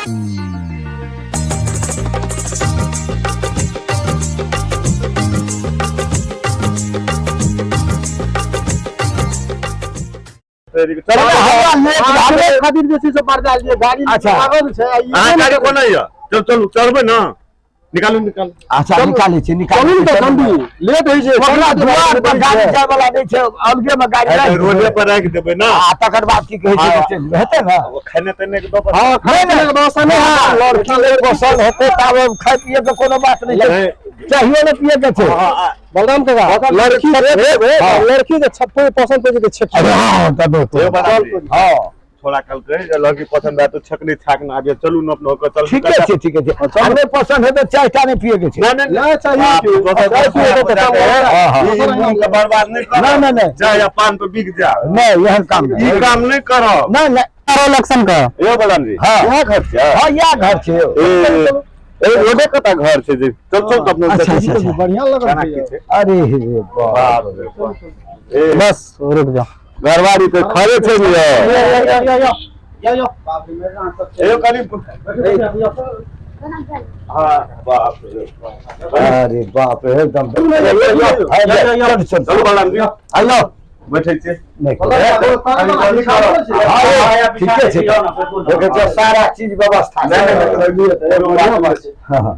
हमरा लेट भए गेल। खातिर जे छै से बर्दाल जे गाड़ी अच्छा। लागल छै आ ई अहाँ गाड़ी कोना यऽ चल चलू चढ़बै ने निकालू निकालू अच्छा निकालै छी निकालै चलू छी ने तऽ जल्दी लेट होइ छै ओकरा दुआर पर गाड़ी जाय वाला नहि छै अलगे मे गाड़ी राखि रोडे देबै। पर राखि देबै ने आ तकर बाद की कहै छै से हेतै ने ओ खेने तेने के व्यवस्था हँ नहि, खाना नहि। के व्यवस्था नहि हँ, है लड़की लेल पसंद हेतै ताबे खाय पिए के कोनो बात नहि छै नहि। चाहियो ने पिए के छै बलराम काका लड़की हँ। लड़की के छप्पो पसंद पड़ै छै तऽ छेक अरे हँ तबे तो हे बड़ा जी। हँ छोड़ा कहलकै जे लड़की पसंद आयत तऽ छकनी छाक ने आबिय चलू ने अपनो के चलू ठीके छै ठीके छै आ नहि पसंद हेतै चाय टा नहि पिए के छै नहि नहि नहि चाहिए बाप रे, दोसर चाय पिए के तऽ काम हँ, हँ। ई मोन के बर्बाद नहि करब नहि, नहि, नहि। चाय आ पान पे बिक जा नहि एहन काम ई नहि काम नहि करब नहि नहि इलेक्शन का यौ बलराम जी हँ। इएह घर छै हँ इएह घर छै ए ए रोडे कता घर छै जे चल चल तऽ अपनो अच्छा, अच्छा, अच्छा। बढ़िया लगल खाना छै की छै अरे हे बाप बाप रे बाप। ए बस रुक जाओ घरवारी तऽ खरे छै ने यौ यो ए कनि हाँ बाप रे बाप। अरे बाप रे एकदम चल चल चलू बलराम जी आइयो बैठै छियै नहि हाँ, ठीके छै देखै छियै सारा चीज व्यवस्था छै। हाँ, हाँ।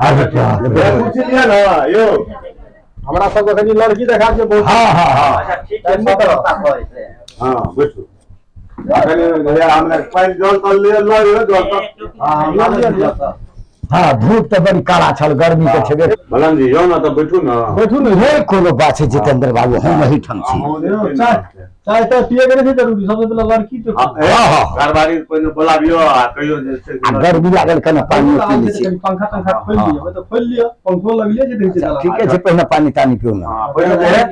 अरे बाप रे। पूछि लिअ ने यौ हमरा सबके कनि लड़की देखा के बहुत हाँ हाँ हाँ हाँ बैठू कनि भैया हमरा पानि जल तल लिअ लऽ लिअ जल तल हाँ धूप तऽ बड़ी काला छल गर्मी के छेबे बलराम जी यौ ने तऽ बैठू ने बैठू ने नहि कोनो बात छै जितेंद्र बाबू हम एहिठाम छी चाय चाय तऽ पिए के नहि छै जरूरी सबसे पहिले लड़की तो हाँ, ए, हाँ, हाँ। घरवारी पहिने बोलाबियौ आ कहियौ जे छै आ गर्मी लागल कने पानि पी लै छी कनि पंखा तंखा खोलि लिअ तऽ खोलि लिअ पंखो लगले छै देखै छै ठीके छै पहिने पानि तानि पिउ ने हाँ, पहिने जे है,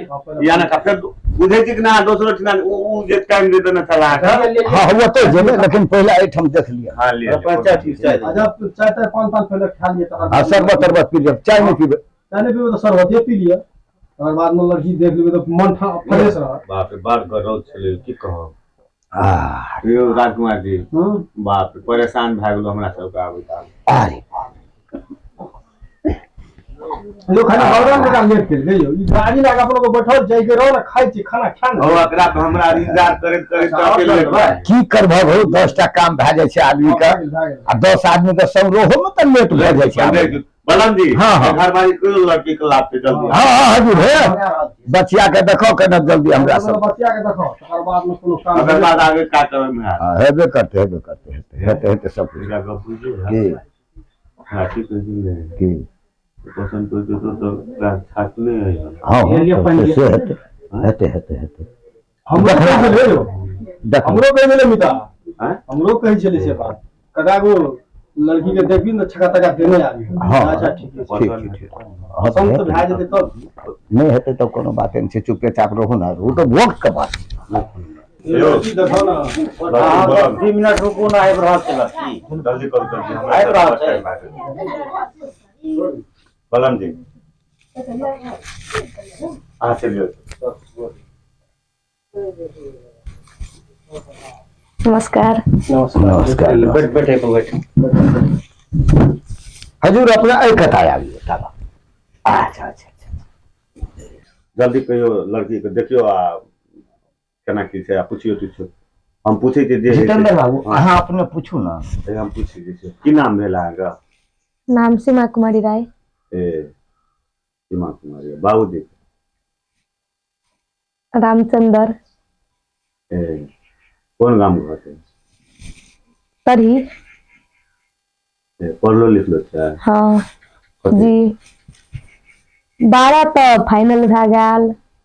या ने फेर बुझै छी कि ना दोसरो ठिना उ उ जे टाइम दे देने छला अहाँके हाँ ओतऽ जेबै लेकिन पहिले एहिठाम देख लिअ हाँ लिअ अच्छा चाय ताय पान तान पहिले खा लिअ तकर आ बाद शरबत तरबत पी लिअ चाय नहि पीबै चाय नहि पीबै तऽ शरबते पी लिअ तकर बाद मे लड़की देख लेबै तऽ मन फ्रेश रहत बाप रे बड़ गरौद छलै की कहब आ यौ राजकुमार जी हूँ बाप रे परेशान भए गेलो हमरा सबके आबै काल अरे यो खाली बलराम काका लेट केलकै यौ ई गाड़ी लए कऽ अपनो के बैठल जाइ के रहो ने खाइ छी खाना खा हो ने एकरा तऽ हमरा इंतजार करैत करैत तऽ अकेले की करबह हौ 10 टा काम भए जाइ छै आदमी के आ 10 आदमी के संग रहो मे तऽ लेट भए जाइ छै आदमी। बलम जी हाँ, हाँ। घरवारी कोई लड़की के लाभ जल्दी हाँ हाँ हजूर हे बचिया के देखो केना जल्दी हमरा सब बचिया के देखो तकर बाद में कोनो काम ओकर बाद आगे का करब में हाँ, हेबे करते हेबे करते हेते हेते हेते सब कुछ एकरा गप बुझियौ की हाँ की कहै छी की पसंद करते तो तो छात नहीं है हाँ हाँ, से हेते हेते हेते हेते हमरो कहै छलै यौ देख हमरो कहै छलै मिता आँय? हमरो कहै छलै से बात कका गो लड़की के देखबी ने छका तका देने आबी हाँ। अच्छा ठीक छै ठीक ठीक ठीक हाँ, पसंद तऽ तऽ भए जेतै तब नहि हेतै तऽ कोनो बात नहि छै चुपे चाप रहू ने ओ तऽ वक्त के बात छै। लड़की देखो ना बलम, 2 मिनट रुकू ना, आबि रहल छै लड़की। जल्दी करू जल्दी हमरा आबि रहल छै। बलम जी अहाँ चलियौ। नमस्कार। नमस्कार। बैठ बैठ बैठ। हजूर अपना एहि कथा आबियौ तब अच्छा अच्छा अच्छा जल्दी कहियो लड़की के देखियौ आ केना की छै आ पुछियौ तुछियौ। हम पूछै छियै जे हेतै। जितेंद्र बाबू अहाँ अपने पूछू ने। ए, हम पूछै छियै की नाम भेल अहाँके? नाम सीमा कुमारी राय। ए सीमा कुमारी। बाबूजी? रामचंद्र। ए कोन गाम घर छै? तरही। ए, पढ़लो लिखलो छै? हाँ। कथी? जी 12 तऽ फाइनल भए गेल।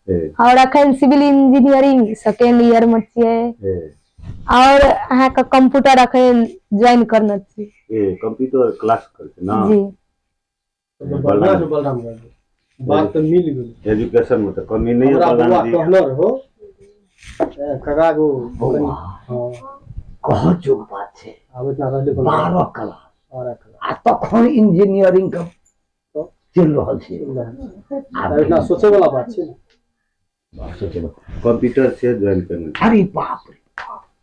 ए और अखन सिविल इंजीनियरिंग सेकेंड ईयर में छियै। ए और अहाँके कंप्यूटर अखन ज्वाइन करने छी। ए कंप्यूटर क्लास करै छै ना? जी। बढ़िया छै बलराम बाबू, बात तऽ मिल गेल। एजुकेशन में तऽ कमी नहीं है। हमरा बौआ बलराम जी कहने रहो ए, कका गो बौआ। हाँ। कह जोग बात छै। आब इतना रहले कोनो 12 क्लास 12 क्लास आ तखन इंजीनियरिंग के चलि रहल छै। आब इतना सोचे वाला बात छै ने। सोचै कंप्यूटर से ज्वाइन करने अरे बाप रे।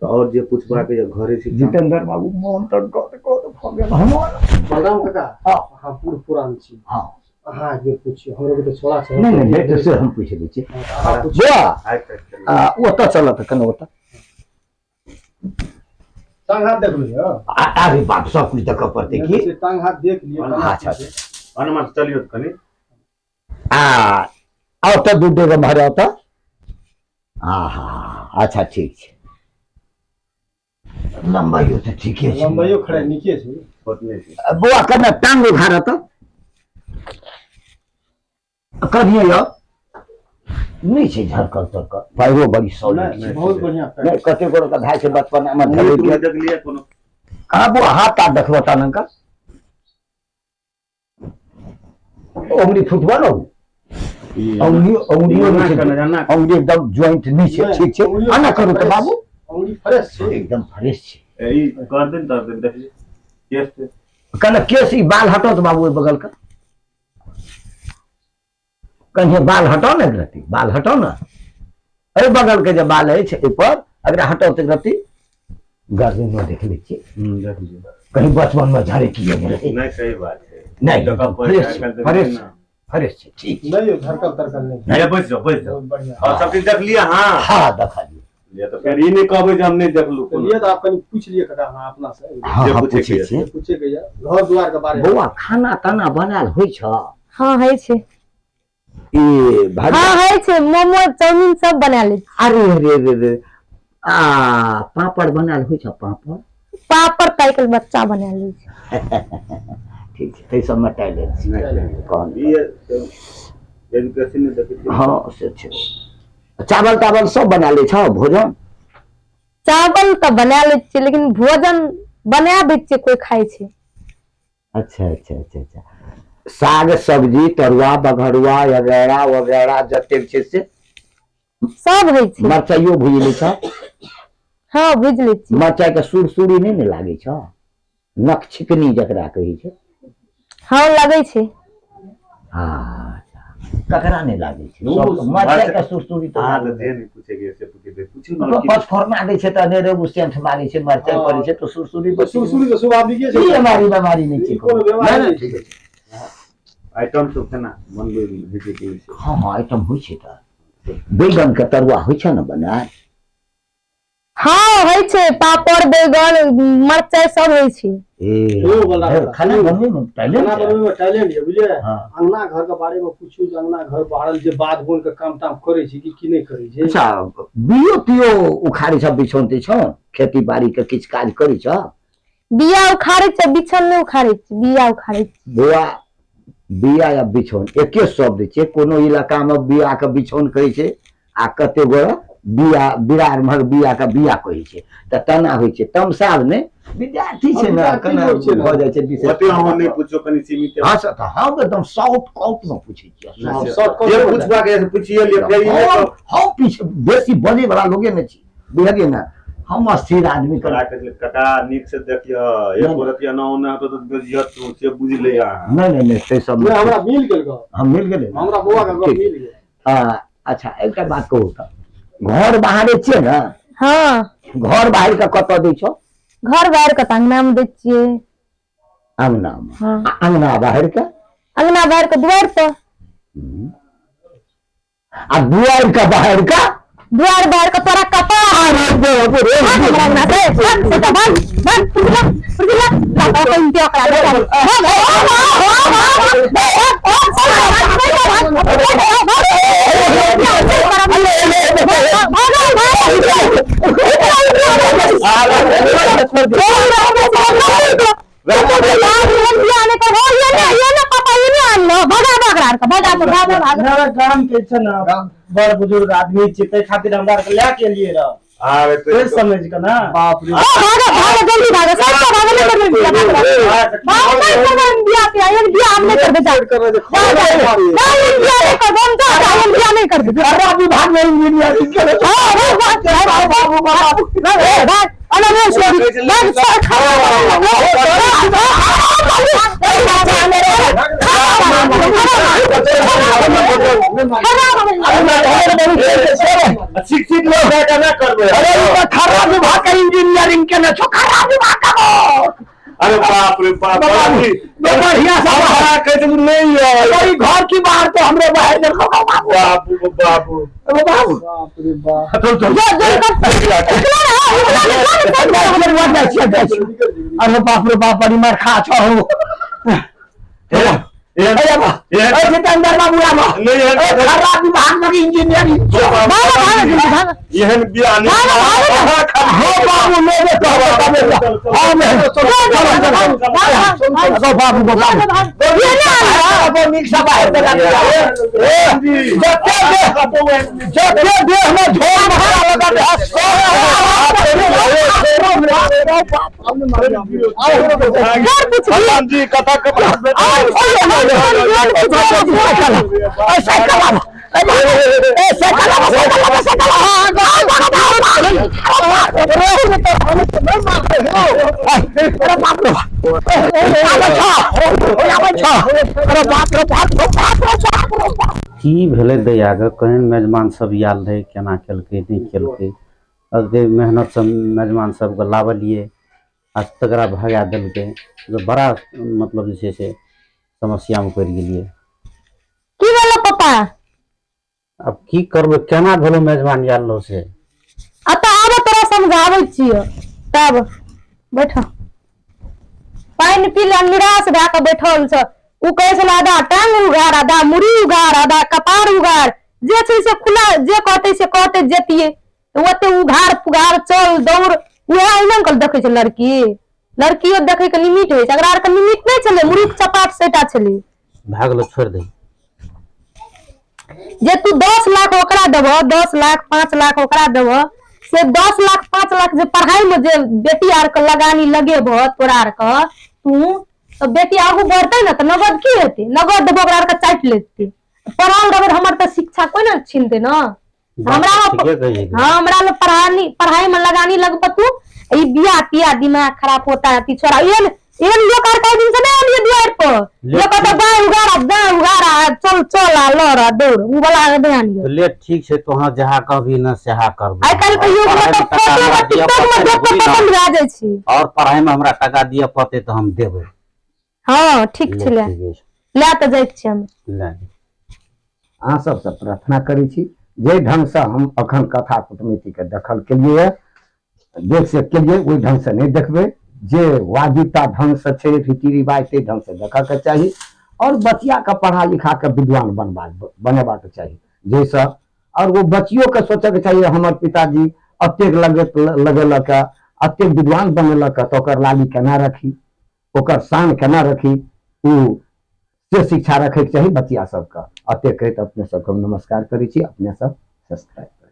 तऽ आओर जे पुछबाक यऽ घरे छी जितेंद्र बाबू मोन तऽ गद गद भऽ गेल हमर। बलराम काका, हँ। अहाँ बूढ़ पुरान छी। हँ। अहाँ एक बेर पुछियौ, हमरो के तऽ छोड़ा छै। नहि नहि नहि, तऽ से हम पूछि दै छी। अहाँ पुछियौ। बौआ, आइ तक ओतऽ चलऽ तऽ कने ओतऽ टांग हाथ देख लियौ। अरे बाप, सब कुछ देखऽ पड़तै की? से टांग हाथ देख लियौ केना। अच्छा की छै। अच्छा। हनुमान चलियौ तऽ कनि। आ आओ तऽ दू डेग एम्हर आउ तऽ। आहा, अच्छा ठीक छै। लम्बाइयो तऽ ठीके छै। लम्बाइयो खड़े नीके छै। छोट नहि छै। बौआ, कने टांग उघार तऽ कनिए यौ। नहि छै झरकल तरकल, पैरो बड़ी सॉलिड नहि, छै। बहुत बढ़िया पैर। नहि, कते गोरे के भाय छै बचपन मे मुँह धरे तुँह गेल। देखलियै कोनो? कहाँ बौआ, हाथ ताथ देखबो तहन का उंगली फुटबो ने। ई उंगली, उंगलियो नहि छै। एना एना। उंगली एकदम ज्वाइंट नहि छै। नहि, ठीक छै। उंगलियो आना करू तऽ फ्रेश। बाबू। अंगुली फ्रेश छै। एकदम फ्रेश छै। ई गर्दन तर्दन देखलियै केस तेस? कने केस, ई बाल हटाउ तऽ बाबू, ओहि बगल के कनिए बाल हटाउ ने एक रत्ती। बाल हटाउ ने, एहि बगल के जे बाल अछि एहिपर, अगर हटाउ तऽ एक रत्ती गर्दनो देख लै छियै। देख लियौ। कहीं बचपन मे झड़किए गेलै। नहि, सही बात छै। नहि, देखऽ एकदम पड़ै छै, फ्रेश छै। आइ काल्हि फ्रेश देखै छै, फ्रेश छै, ठीक छै। नहि यौ, झरकल तरकल नहि। ने। बैस जाउ, बैस जाउ। बहुत बढ़िया। और सब चीज देखलियै अहाँ? हँ, देखलियै। ये तऽ फेर ई नहि कहबै जे हम नहि देखलहुँ तऽ कोनो। लिए तऽ आप कनि पूछि लिअ काका, अहाँ अपना से। हँ। जे हँ। पूछैके पूछै यऽ। छियै। पूछे के यऽ घर दुआर के बारे मे। बौआ, खाना ताना बनायल होइ छ? हँ, होइ छै। ई हँ। भरिया होइ छै, मोमो चाउमिन सब बना लै छी। अरे रे रे रे, आ पापड़ बनायल होइ छ, पापड़? पापड़ तऽ आइ काल्हि बच्चा बना लै छै। ठीक छै, ताहि सबमे टैलेंट छै। नहि, नहि। कहल। ई एजुकेशन नहि देखै छियै। हँ, से छै। चावल तावल सब बना लै छ भोजन? चावल तऽ बना लै छियै, लेकिन भोजन बना दै छियै, कोइ खाइ छै। अच्छा अच्छा अच्छा अच्छा। साग सब्जी, तरुआ बघरुआ वगैरह वगैरह जतेक छै से? सब होइ छै। मरचाइयो भुजि लै छ? हँ, भुजि लै छियै। मरचाइ के सुरसुरी नहि ने लागै छ, नख छिकनी जकरा कहै छै? हँ, लगै छै। अच्छा, ककरा नहि लागै छै? ओ सबके मरचाइ के सुरसुरी तऽ अहाँ तऽ लागै जे नहि पूछेके से पूछे, पूछू ने छै। लड़की। पचफोरना दै छै तऽ अनेरे ओ सेंठ मारै छै, मरचाइ हँ। पड़ै छै तऽ सुरसुरी। सुरसुरी तऽ स्वाभाविके छै। ई बेमारी बेमारी नहि छै। ई कोनो बेमारी नहि, नहि, नहि। ठीक छै। आइटम सब केना बनबै होइ छै की होइ छै? हँ हँ, आइटम होइ छै तऽ बैगन के तरुआ होइ छै ने बनायल? हँ, होइ छै। पापड़, बैगन, मरचाइ सब होइ छै। ए यौ बला हे, खाना बनबै मे टैलेंट खाना छै। बनबै मे टैलेंट यऽ, बुझलियै? हँ। अंगना घर के बारे मे पूछू जे अंगना घर बाहरल जे बाध बन के काम ताम करै छै कि की नहि करै छै। अच्छा, बियो तियो उखाड़ै छ, बिछौन तिछौन, खेती बाड़ी के किछु काज करै छ? बिया उखाड़ै छै, बिछन नहि उखाड़ै छै, बिया उखाड़ै छै। बौआ, बिया या बिछौन एके शब्द छै। कोनो इलाका मे बिया के बिछौन कहै छै आ कते गोरा बिया बिरार महक बिया के बिया कहै छै, तऽ तेना होइ छै। तमसाब नहि, विद्यार्थी छै ने। विद्यार्थी केना लोक छै ने। भऽ जाइ छै विशेष। ओते अहाँ नहि पूछो, कनि सीमित। हँ सर, तऽ हम एकदम शॉर्ट कट मे पूछै छियै। हँ, शॉर्ट जे कट। पूछबाक यऽ से पूछिए लिअ, फेर ई नहि हम कहब। हम पीछे बेसी बजै वला लोगे नहि छी, बुझलियै ने? हम स्थिर आदमी तोरा के कहै छलै, काका, नीक से देखियह, एक रतिया ना ओना हेतौ तऽ बेजियत तू, से बुझि ले अहाँ। नहि नहि नहि, से सब नहि, हमरा मिल गेल गप। हम मिल गेलै ने? हमरा बौआ के गप ठीक। मिल गेल। अच्छा, एकटा बात कहू तऽ, घर बाहरे छियै ने? हँ। घर बाहर के कतऽ दै छौ? घर बाहर के तऽ अंगना मे दै छियै। अंगना मे? हँ। आ अंगना बाहर के? अंगना बाहर के दुआरि पर। आ दुआरि के बाहर के? दुआरि बाहर के तोरा कपार। भाग हमरा अंगना से, भाग, सीधा भाग, भाग, पुरला, पुरला, लाता कहीं पे ओकरा ले जा। भाग, भाग, भाग, भाग, भाग, भाग, भाग, भाग। हमरा गाम के छै ने बड़ बुजुर्ग आदमी छै, ताहि खातिर हमरा आरके लए के एलियै रह। आरे फेर समझ के ना। बाप रे। भागो भागो, जल्दी भागो, सबके भागो, नहीं करबे बियाह, भागो भागो, नहीं करबे बियाह तियाह, एक बियाह हम नहीं करबे, जा कर रहे थे, जा, जा, नहीं, हम बियाह नहीं करबे, हम जा, जा, हम बियाह नहीं करबे। अरे विभाग में इंजीनियरिंग करे। हाँ, भाग, भाग, भाग, भाग, भाग, भाग, ए, भाग, अरे नहीं, सॉरी, भाग, सर, खा, शिक्षित लोग है, केना करबै? अरे ई तऽ खराब विभाग के। इंजीनियरिंग केने छौ खराब दिमाग का अरे बाप रे बाप बाबू, बढ़िया से हमरा कहै छै नहि यऽ ई घर की बाहर तो हमरे बाहर देखो बाबू बाबू बाबू बाबू बाप रे बाप चल चल जो जो निकल निकला ना निकला निकला निकला। अरे बाप रे बाप बड़ी मार खा छो अरे बा अरे जितेंद्र बाबू आबो नहीं, ए, खराब विभाग में इंजीनियरिंग छो। भागो भागो जल्दी भागो एहन बियाह नहि भागो, भागो। हो बाबू ले ले तो हां मैं चलो चलो चलो बाबू बाबू ये ना बाबू नीक से बाहर चला ए जते दे जते देह में झोल मारा लगा दे घर पूछ भगवान जी कथा के की भेलै दैयाके केहन मेजबान सब आयल रहै केना केलकै नहि केलकै एते मेहनतसँ मेजबान सबके लाबलियै आ तकरा भगा देलकै तऽ बड़ा मतलब जे छै से समस्यामे पड़ि गेलियै की भेलो पापा आब की करबै केना भेलै मेजबान आयल रहौ से आ तऽ आब तोरा समझाबै छियो तब बैठ पानि पी ले निराश भए कऽ बैठल छ ओ कहै छलै आधा टांग उघार आधा मुड़ी उघार आधा कपार उघार जे छै से खुला जे कहतै से कहतै जेतियै तऽ ओते उघार पुघार चल दौड़ उएह अहिना ने देखै छै लड़की लड़कियो देखै के लिमिट होइ छै एकरा आरके लिमिट नहि छलै मुड़ी चपाट सेटा छलै भए गेलो छोड़ि दही जे तू 10 लाख ओकरा देबह 10 लाख 5 लाख ओकरा देबह से 10 लाख 5 लाख जे पढ़ाई में जे बेटी आर के लगानी लगेबह तोरा आर के तू तऽ बेटी आगू बढ़तै ने तऽ नगद की हेतै नगद देबह ओकरा आर के चाटि लेतै पढ़ल रहबै तऽ हमर तऽ शिक्षा कोइ ने छीनतै ने बात हमरा ठीके कहै छै हाँ हमरा लग पढ़ानी पढ़ाई में लगानी लगब तू ई बिया तिया दिमाग खराब होता है ती छोरा एहन एहन लोग आर कई दिन से नहीं आलिए दुआर पर लोग कहता दाएं उगारा दाएं उगारा चल चल आ लड़ आ दौड़ उ वाला नहीं आलिए तो ले ठीक छै तोहाँ जहाँ कहबी ने सेहा करबै आइ काल्हि के युग में पढ़ाइमे तऽ टका फोटो हमरा में दिअ टिकटॉक में पड़तै देख बुझली के ने? पसंद भए जाइ छै आओर पढ़ाइमे हमरा टका दिअ पड़तै तऽ हम देबै हाँ ठीक ले छै ले ठीक अछि ले तऽ जाइत छी हम ले अहाँ सबसँ प्रार्थना करै छी जे ढङ्गसँ हम अखन कथा कुटमैतीके देखल केलियै देख से केलियै ओहि ढङ्गसँ नहि देखबै जे वाजिबता ढङ्गसँ छै रीति रिवाज ताहि ढङ्गसँ देखऽके चाही आओर बचियाके पढ़ा लिखाके विद्वान बनबा बनेबाक चाही जाहिसँ आओर ओ बचियोके सोचऽके चाही हमर पिताजी एतेक लगे लगेलक एतेक विद्वान बनेलक तऽ ओकर लाली केना रखी ओकर शान केना रखी ओ से शिक्षा रखैके चाही बचिया सबके एतेक कहैत अपने सबके हम नमस्कार करै छी अपने सब सब्सक्राइब करी।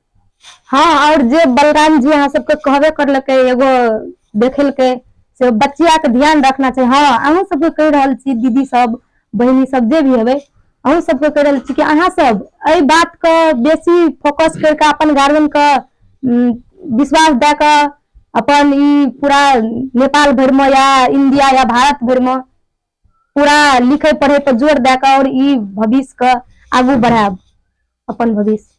हाँ और जे बलराम जी अहाँ सबके कहबे करलकै एगो देखेलकै से बचिया के ध्यान रखना चाही। हाँ अहूँ सबके कहि रहल छी दीदी सब बहिनी सब जे भी हेबै अहूँ सबके कहि रहल छी कि अहाँ सब एहि बात के बेसी फोकस करि कऽ अपन गार्जियन के विश्वास दए कऽ अपन ई पूरा नेपाल भरिमे या इंडिया या भारत भरिमे पूरा लिखै पढ़ै पर जोर दए कऽ और ई भविष्य के आगू बढ़ायब अपन भविष्य।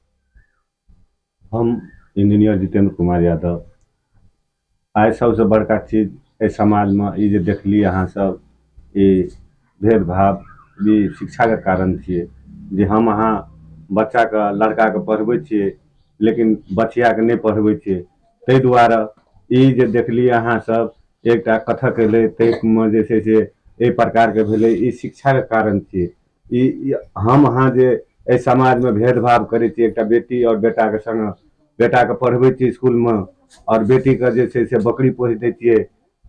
हम इंजीनियर जितेंद्र कुमार यादव आइ सबसँ बड़का चीज एहि समाजमे ई जे देखलियै अहाँ सब ई भेदभाव ई शिक्षाके कारण छियै जे हम अहाँ बच्चाके लड़काके पढ़बै छियै लेकिन बचियाके नहि पढ़बै छियै ताहि दुआरे ई जे देखलियै अहाँ सब एकटा कथक एलै ताहिमे जे छै से एहि प्रकारके भेलै ई शिक्षाके कारण छियै ई हम अहाँ जे एहि समाजमे भेदभाव करै छियै एकटा बेटी आओर बेटाके सङ्ग बेटाके पढ़बै छियै इसकुलमे आओर बेटीके जे छै से बकरी पोसि दै छियै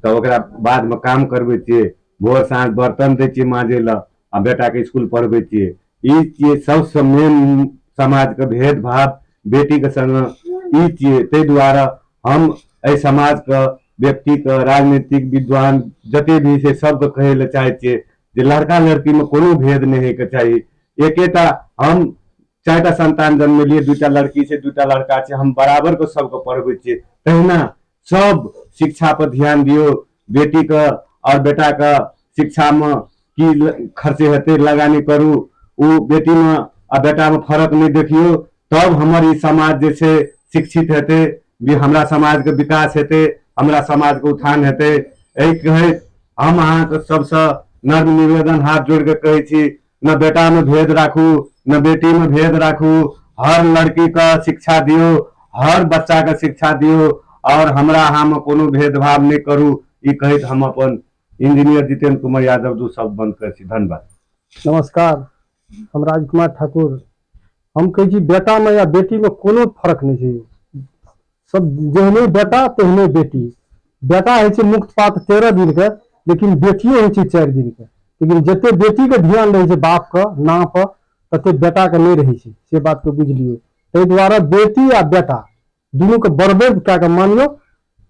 तऽ ओकरा बादमे काम करबै छियै भोर साँझ बर्तन दै छियै माँजै लए आ बेटाके इसकुल पढ़बै छियै ई छियै सबसँ मेन समाजके भेदभाव बेटीके सङ्ग ई छियै ताहि दुआरे हम एहि समाजके व्यक्तिके राजनीतिक विद्वान जते भी छै सबके कहै लए चाहै छियै जे लड़का लड़कीमे कोनो भेद नहि होइके चाही एकेटा हम चारिटा संतान जन्मेलियै दूटा लड़की छै दूटा लड़का छै हम बराबरके सबके पढ़बै छियै तहिना सब शिक्षा पर ध्यान दियौ बेटीके आओर बेटाके शिक्षामे की खर्च हेतै लगानी करू ओ बेटीमे आ बेटामे फरक नहि देखियौ तब हमर ई समाज जे छै शिक्षित हेतै भी हमरा समाजके विकास हेतै हमरा समाजके उत्थान हेतै। एहि कहैत हम अहाँके सबसँ नर्म निवेदन हाथ जोड़ि कऽ कहै छी, न बेटामे भेद राखू न बेटीमे भेद राखू, हर लड़कीके शिक्षा दियौ, हर बच्चाके शिक्षा दियौ आओर हमरा अहाँमे कोनो भेदभाव नहि करू। ई कहैत हम अपन इंजीनियर जितेंद्र कुमार यादव दू शब्द बंद करै छी। धन्यवाद। नमस्कार, हम राजकुमार ठाकुर। हम कहै छी बेटामे या बेटीमे कोनो फर्क नहि छै, सब जेहने बेटा तेहने बेटी। बेटा होइ छै मुक्त पात 13 दिनके, लेकिन बेटियो होइ छै 4 दिनके। लेकिन जते बेटीके ध्यान रहै छै बापके नाम पर, तते बेटाके नहि रहै छै, से बातके बुझि लियौ। ताहि दुआरे बेटी आ बेटा दुनूके बराबर कए कऽ मानियौ।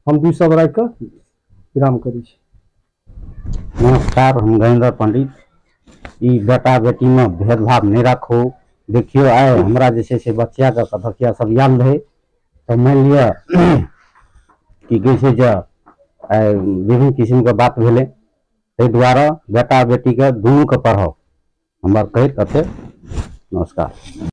हम दू शब्द राखि कऽ विराम करै छी। नमस्कार, हम गजेंद्र पंडित। ई बेटा बेटीमे भेदभाव नहि राखू। देखियौ, आइ हमरा जे छै से बच्चाके कथकिया सब आयल रहै, तऽ मानि लिअ की कहै छै जे आइ विभिन्न किसिमके बात भेलै। ताहि दुआरे बेटा बेटीके दुनूके पढ़ाउ, हमर कहैत एतेक। नमस्कार।